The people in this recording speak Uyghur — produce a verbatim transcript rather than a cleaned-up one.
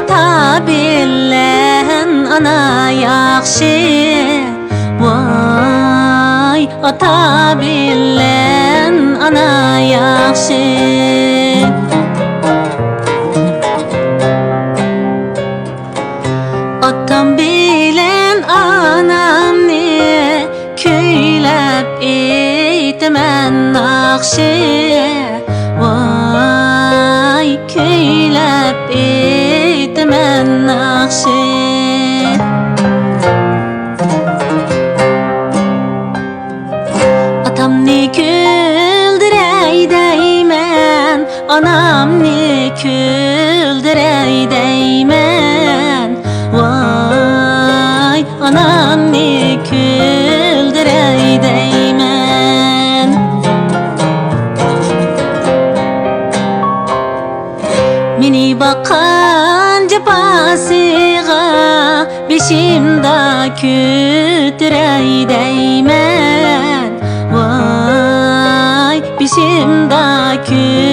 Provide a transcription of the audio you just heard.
ئاتا بىلەن ئانا ياخشى، ۋاي، ئاتا بىلەن ئانا ياخشى. ئاتام بىلەن ئانامنى كۈيلەپ ئېيتىمەن ناخشى، ۋاي، كۈيلەپ ئېيتىمەن ناخشى. ئاتامنى كۈلدۈرەي دەيمەن، ئانامنى كۈلدۈرەي دەيمەن، ۋاي، ئانامنى كۈلدۈرەي دەيمەن. مېنى باققان جاپاسىغا بېشىمدا كۆتۈرەي دەيمەن، ۋاي، بېشىمدا كۆتۈرەي